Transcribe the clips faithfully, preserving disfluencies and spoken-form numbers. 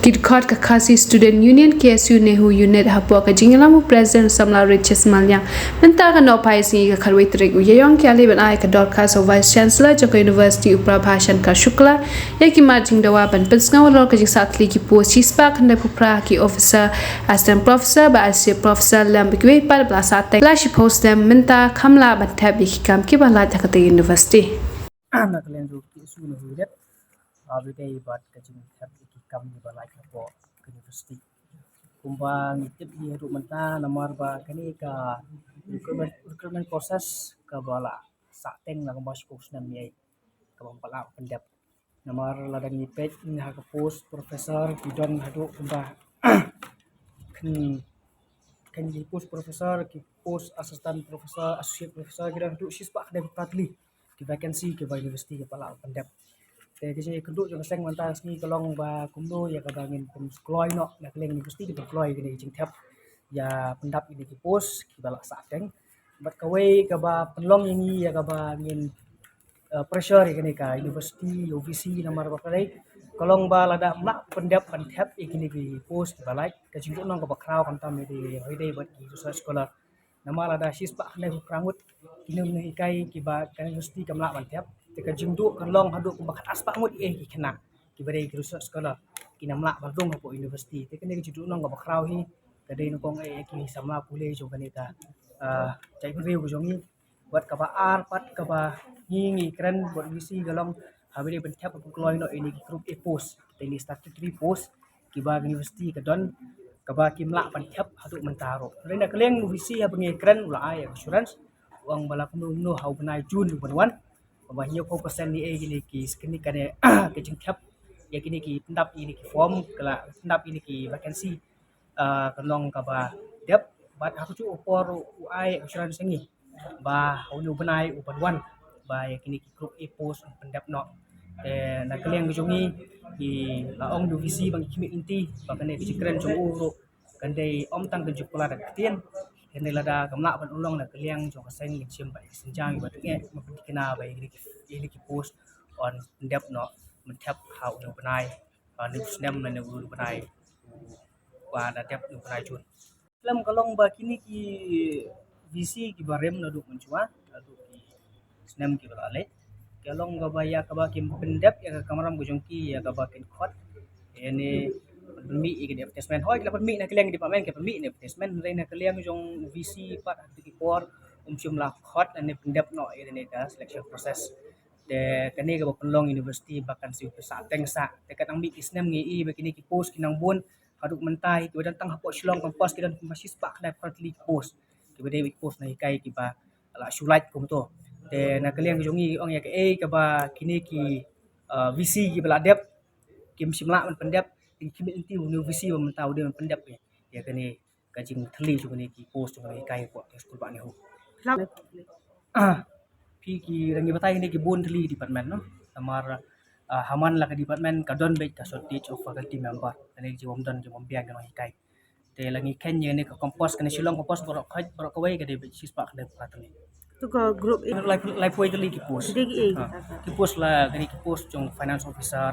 Ki dkhot ka Khasi Student Union, K S U NEHU Unit, hapoh ka jingïalam u President Samla Riches Maliang. Mynta ka nohphai sngi ka khatwei tarik u Ïaïong ki la leit ban ai ka dorkhas ha u Vice Chancellor jong ka University u Prabha Shankar Shukla ïa ki mat jingdawa ban pynsngew halor ka jingsahtylli ki post shispah khyndaiphew phra ki officer, assistant professor bad associate professor lem bad kiwei pat ba la sahteng. La shiphew snem mynta kam lah ban thep ïa ki kam kiba lait ha katei ka university. Na ka liang jong ka K S U NEHU Unit, ba dei bad ka jingthep ïa ki kam kiba lait hapoh ka university. Kumba ngi tip hi haduh mynta namar ba kane ka recruitment, recruitment process kaba la sahteng la kumba shiphew snem ïa kaba ym pat lah pyndep. Namar lada ngi peit ngi ha ka post professor ki don haduh kumba khyndai, khyndai post professor, ki post assistant professor, associate professor ki don haduh shispah khyndaiphew phra tylli ki vacancy kiba university ki pat lah pyndep. Te ka jingïakynduh jong ka seng mynta ka sngi ka long ba kumno ïa kaba ngin pynkloi noh, na ka liang university ngin pynkloi kane ka jingthep ïa pyndap ïa kine ki post kiba la sahteng. Bad kawei kaba pynlong ïa ngi ïa kaba ngin, eh, pressure ïa kane ka university, ïa u V C namar ba ka dei ka long ba lada ym lah pyndep ban thep ïa kine ki post kiba lait, ka jingduhnong kaba khraw khamtam ïa ki, ïa ki bad ki research scholar. Namar lada shispah khyndaiphew phra ngut ki nonghikai kiba ka university kam lah ban thep, te ka jingduh kan long haduh kumba khatar spah ngut ïa ki khynnah kiba dei ki research scholar kim lah ban rung hapoh university. Te kane ka jingduhnong kaba khraw hi ka dei nyngkong eh ïa ki samla pule jong kane ka, ah, jaitbynriew ka jong ngi. Bad kaba ar pat kaba ngi ngi kren bad V C ka long haba dei ban thep ban kloi noh ïa kine ki group A post, ïa kine statutory post kiba ka university ka don, kaba kim lah ban thep haduh mynta ruh. Hynrei na ka liang u V C haba ngi kren u la ai assurance, u ong ba la kumno kumno ha u bnai June u ban wan, ba hynñiewphew percent ne eh ïa kine ki skrini kane ka jingthep ïa kine ki pyndap ïa kine ki form ka la pyndap ïa kine ki vacancy, ah, kan long kaba dep. Bad ha kajuh ka por u ai assurance ïa ngi ba ha une u bnai u ban wan ba ïa kine ki group A post un pyndep noh. Te na ka liang ka jong ngi, ngi la ong da u V C ba ngi khmih lynti ba kane ka jingkren jong u ruh kan dei ym tang ka jingkular da ka ktien, hynrei lada kam lah ban urlong na ka liang jong ka seng ngin shim bad ka sienjang ba dang eh ban pynthikna ba ïa kine ki, ïa kine ki post un pyndep noh, ban thep ha une u bnai, ah, une u snem lane une u bnai uba la dep, une u bnai June. Khlem ka long ba kine ki V C kiba rim naduh mynshuwa, naduh ki snem kiba la leit, ka long kaba ïa kaba kim pyndep ïa ka kamram ka jong ki ïa kaba kin khot ïa ne pynmih ïa ki advertisement. Hooid, ki la pynmih na ka liang department, ki la pynmih ïa ne advertisement, hynrei na ka liang jong V C pat ha kito ki por um shym la khot ne pyndep noh ïa kane ka selection process. Te kane kaba pynlong university vacancy u pynsahteng sah. Te katba nang mih ki snem ngi i ba kine ki post ki nang bun, haduh mynta hi kiba don tang hapoh Shillong campus ki don kumba shispah khyndai phew phra tylli ki post kiba dei ki post nonghikai kiba la shu lait kumto. Te na ka liang jong ngi ong ïa kaei kaba kine ki, uh, V C kiba la dep kim shym lah ban pyndep, te ngi khmih lynti une u V C ba mynta u dei ban pyndep ïa kane ka jingthylli jong kine ki post jong nonghikai hapoh skul bah NEHU. Phi ki dang ïa batai kine ki bun tylli department, no? Namar, ah, ha man la ka department ka don beit ka shortage of faculty member. Kane ki bym don, ki bym biang ki nonghikai. Te la ngi kheiñ ïa kane ka campus, kane Shillong campus baroh khoit, baroh kawei ka dei beit shispah khyndai phew phra tylli. Tu ka group A. Lai, laiphew tylli ki post. Dei ki A. Ha, ki post la, kine ki post jong finance officer,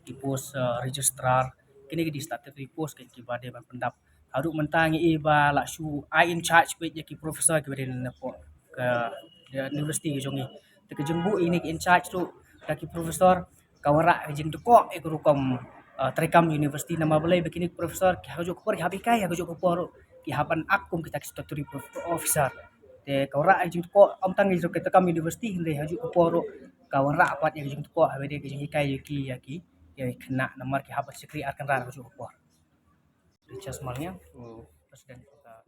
ki post, uh, registrar, kine ki dei statutory post kiba dei ban pyndap. Haduh mynta ngi i ba la shu ai in charge beit ïa ki professor kiba dei napoh ka, ka university ka jong ngi. Te ka jingbuh ïa kine ki in charge ruh da ki professor ka wanrah ka jingdkoh ïa ka rukom, uh, treikam university, namar balei ba kine ki professor ki ha kajuh ka por ki hap hikai, ha kajuh ka por ruh ki hap ban act kum kita ki statutory prof-, officer. Te ka wanrah ka jingdkoh ym tang ïa ka treikam university hynrei ha kajuh ka por ruh ka wanrah pat ïa ka jingdkoh haba dei ka jinghikai ïa ki, ïa ki, ïa ki khynnah namar ki hap ban shakri ar kynrad ha kajuh ka por. Richard Maliang, President.